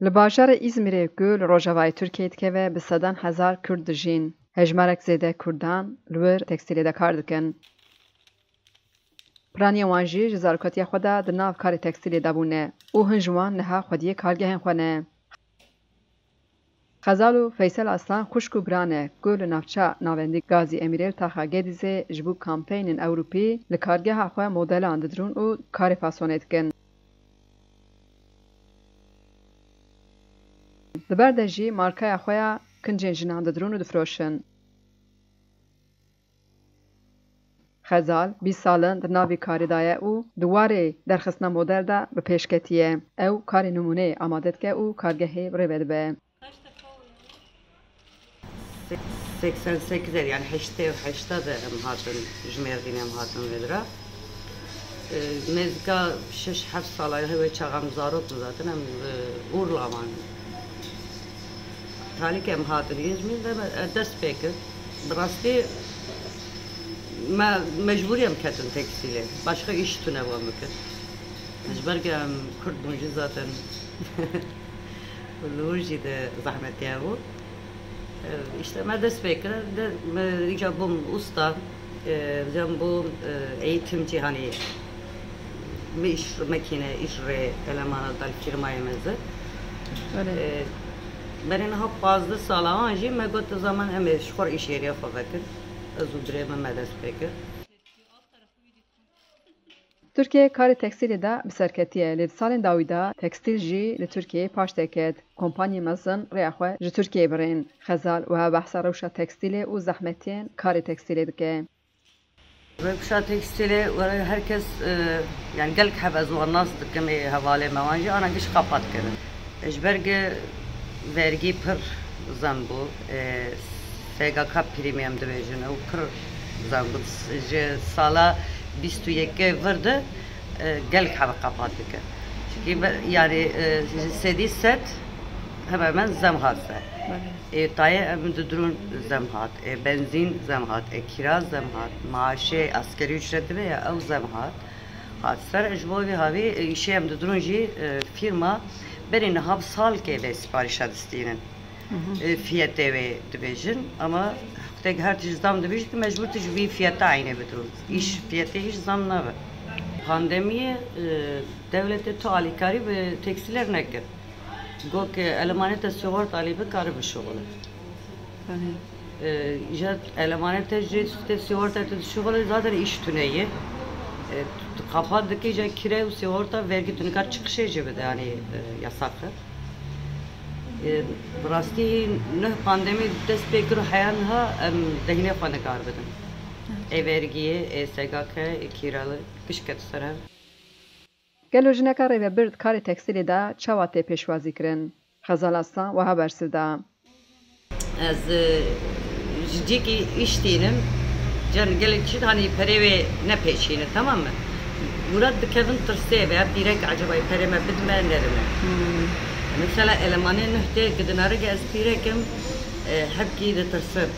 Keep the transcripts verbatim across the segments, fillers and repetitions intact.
Li bajarê Îzmîrê ku li rojavayê Tirkiyeyê dikeve, bi sedan hezar Kurd dijîn. Hejmarek zêde Kurdan li wir tekstîlê de kar dikin. Piraniyên wan jî ji zarokatiya xwe de di nav karê tekstîlê de bûne û hin ji wan niha xwediyê kargehên xwe ne. Xezal û Feysel Aslan xwişk û bira ne ku li navça navendî Gazî Emîrê li taxa Gedîzê ji bo kampeynên Ewropî li kargeha xwe modelan didirûn û karê fasonê dikin. Li ber de jî markaya xwe ya kincên jinan didirûn û difiroşin. Xezal bîst sal in di nav vî karî de ye û di warê derxistina model de bi pêş ketiye. Ew karê nimûneyê amade dike û kargehê bi rê ve dibe. Seksen sekiz er, yani heştê û heşta de em hatin, ji Mêrdînê em hatin vê dira. E, nêzîka şeş heft sala, wê çaxa em zarok bû zaten, em li Urla man. Talî ke em hatin Îzmîr de me, e, dest pê kir. Bi rastî me mecbûrî em ketin tekstîlê. Başqa îş tune wan bikin. Ji ber ke em Kurd bûn jî zaten li wir jî de zehmetiye bû. E, îşte me dest pê kir. De, me îca bûm usta. E, vêca bûm, e, eğitimci, hani, me îş, mekîne, îş rê elemana dal firmayê me zî. Belê. E, berê niha pazdeh sala an jî me got, zaman em ê ji xwe re îş yêriya xwe vekin. Ez û birê min me dest pê kir. Tirkiye karê tekstîlê de bi ser ketiye, lê di salên dawî de tekstîl jî li Tirkiyeyê paş tê ket. Kompanyê mezin rêya xwe ji Tirkiyeyê birên. Xezal wiha behsa rewşa tekstîlê û zehmetiyên karê tekstîlê dike. Rewşa tekstîlê were her kes, e, yani gelek heb ez wan nas dikim, ê hevalê me wan jî ana giş qapat kirin. Ji ber ge vergî pir zem bû, e, S G K prîmî em dibêjin, ew pir zem bû. Ji sala bîst û yekê vir de, e, gelek heb qapat dike. Çikî be, yani, e, ji sedî sed hemen hemen zem hat ser. Belê. Ê tayê em didirûn zem hat, ê benzîn zem hat, ê kîra zem hat, maaşê askerî ücret dibe ya ew zem hat. Hat ser, ji bo vî havî, e, îşê em didirûn jî, e, fîrma berî niha bi salkê vê siparîşa distînin. E, fiyetê wê dibêjin, ama tek her tişt zam dibêjin, tu mecbûr tu ji vî fiyeta eynê bidirûn. Îş fiyetê hîç zam nabe. Pandemiyê, e, dewletê tu alîkarî bi tekstîler nekir. Got ke elemanê te sigorta lê bikare bişuxule. Belê. E, îja elemanê te jê te sigorta te dişuxule zaten îş tune ye. E, tu, tu kapat dike îja kire û sigorta vergi tu nikar çıkışê jê bide, yani, e, yasak e. E, bi rastî nuh pandemî dest pê kir û heya niha em dehnê xwe nikar bidin. Ê vergiyê, ê S G K, ê kîralı giş ket ser hev. Gelo jineka rêvebir di karê tekstîlê de çawa tê pêşwazîkirin? Xezal Aslan wiha bersiv da. Ez, e, ji cihekî îş tînim, can gelek çi hanî perê wê nepêşîne, tamam mı? Murat dikevin tirsê ve, pîrek eceba perê me bidime, nedime. Mesela elemanê nuh tê gidinare ke ez pîrekim, e, hepkî ditirsim.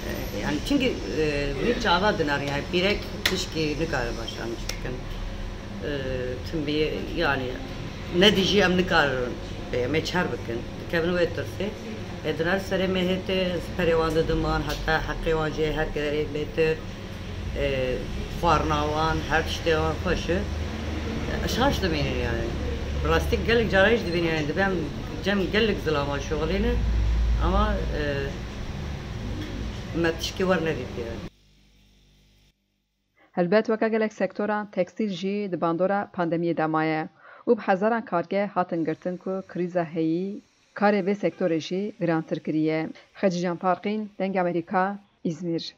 E, yani çünkü, e, wî çava dinare, yani pîrek tişkî nikare başarmiş bikin. E, tim bî, yani, ne dijî em nikarin pê me çar bikin. Dikevin wê tirsê. Ê dinar serê me hê tê, ez perê wan didim wan, heta heqê wan jê her giderê bêtir. E, xwarina wan, her tiştê wan xweş e. E, şaş dibînin yani. Bi rastî gelek cara jî dibînin yani. Dibe em cem gelek zilama şixulîne. Ama, e, me tişkî wer nedîtiye. Helbet weke gelek sektoran tekstîl jî di bandora pandemiyê de maye û bi hezaran kargeh hatin girtin ku krîza heyî karê vê sektorê jî girantir kiriye. Xecîcan Farqîn, Dengê Amerîka, Îzmîr.